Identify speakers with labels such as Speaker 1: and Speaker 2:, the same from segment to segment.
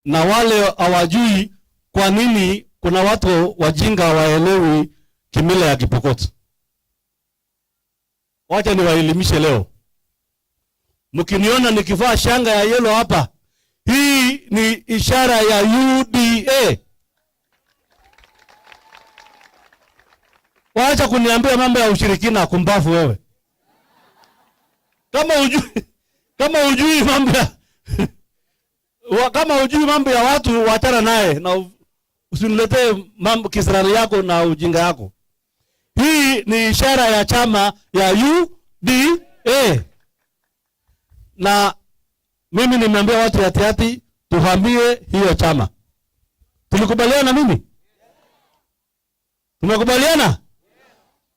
Speaker 1: Na wale hawajui kwa nini kuna watu wajinga hawaelewi kimila ya Kipokot. Wacha niwaelimishe leo. Mkiniona nikivaa shanga ya yellow hapa, hii ni ishara ya UDA. Wacha kuniambia mambo ya ushirikina, kumbafu wewe. Kama hujui, kama hujui mambo ya kama hujui mambo ya watu, wachana naye na usiniletee mambo kisirani yako na ujinga yako. Hii ni ishara ya chama ya UDA. Na mimi nimeambia watu ya Tiaty tuhamie hiyo chama. Tulikubaliana mimi? Tumekubaliana?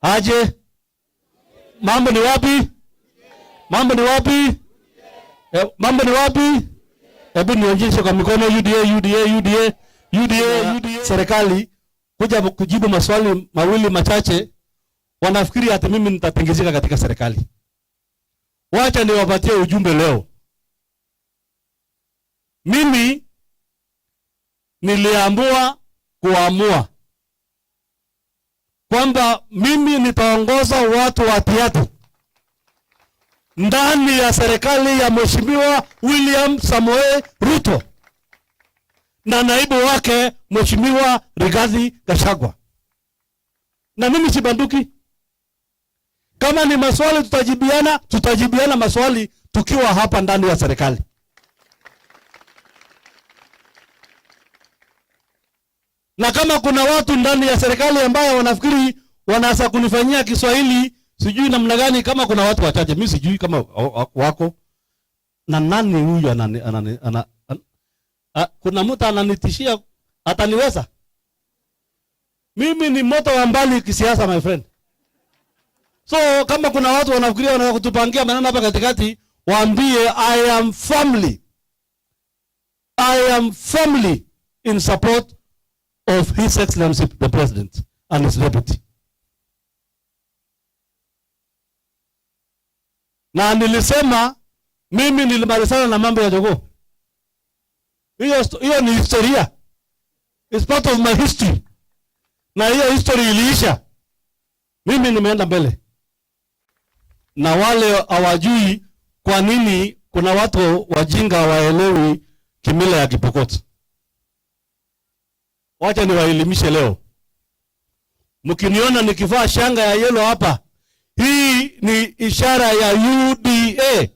Speaker 1: Aje? Mambo ni wapi? Mambo ni wapi? Mambo ni wapi? Hebu nionyeshe kwa mikono UDA, UDA, UDA, UDA, UDA. Serikali kuja kujibu maswali mawili machache, wanafikiri ati mimi nitatingizika katika serikali. Wacha niwapatie ujumbe leo. Mimi niliamua kuamua kwamba mimi nitaongoza watu wa Tiaty ndani ya serikali ya Mheshimiwa William Samoei Ruto na naibu wake Mheshimiwa Rigathi Gachagua. Na mimi sibanduki. Kama ni maswali tutajibiana, tutajibiana maswali tukiwa hapa ndani ya serikali. Na kama kuna watu ndani ya serikali ambao wanafikiri wanaweza kunifanyia Kiswahili sijui namna gani, kama kuna watu wachache, mimi sijui kama wako. Na nani huyu kuna mtu ananitishia ataniweza? Mimi ni moto wa mbali kisiasa, my friend. So kama kuna watu wanafikiria wanataka kutupangia maneno hapa katikati, waambie I am firmly, I am firmly in support of His Excellency the President and his deputy. Na nilisema mimi nilimalizana na mambo ya jogoo. Hiyo ni historia. It's part of my history. Na hiyo history iliisha. Mimi nimeenda mbele. Na wale hawajui kwa nini kuna watu wajinga hawaelewi kimila ya Kipokot. Wacha niwaelimishe leo. Mkiniona nikivaa shanga ya yellow hapa, hii ni ishara ya UDA.